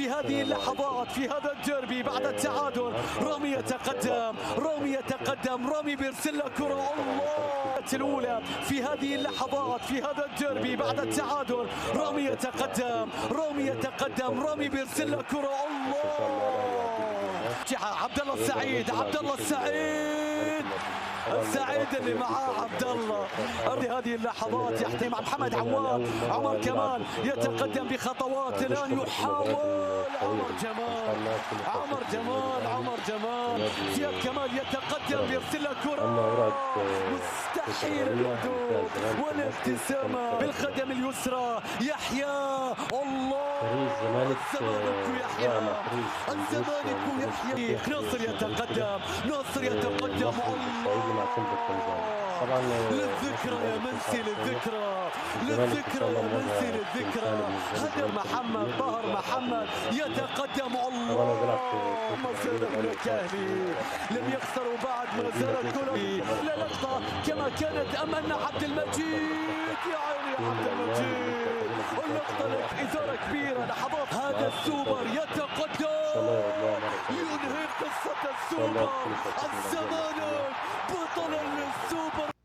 في هذه اللحظات في هذا الديربي بعد التعادل. رامي يتقدم، رامي يتقدم، رامي بيرسل له كرة. الله، الأولى في هذه اللحظات في هذا الديربي بعد التعادل. رامي يتقدم، رامي يتقدم، رامي بيرسل له كرة. الله، عبد الله السعيد، عبد الله السعيد، السعيد اللي معاه عبد الله. هذه اللحظات يحتي مع محمد عواد. عمر كمال يتقدم بخطوات الان، يحاول عمر جمال، عمر جمال، عمر جمال. زياد كمال يتقدم، بيرسل له كرة، مستحيل الهدوء والابتسامة بالقدم اليسرى. يحيى، الله، الزمالك يحيى، الزمالك يحيى. ناصر يتقدم، ناصر يتقدم. الله، للذكرى يا منسي، للذكرى، للذكرى يا منسي، للذكرى. هدف محمد طاهر محمد يتقدم. الله، ما زال الأهلي لم يخسروا بعد، ما زالت كرة. لا لقطة كما كانت أمامنا. عبد المجيد، يا عيني يا عبد المجيد، اللقطة لك إثارة كبيرة. لحظات هذا السوبر يتقدم، ينهي قصة السوبر. الزمالك بطلا للسوبر.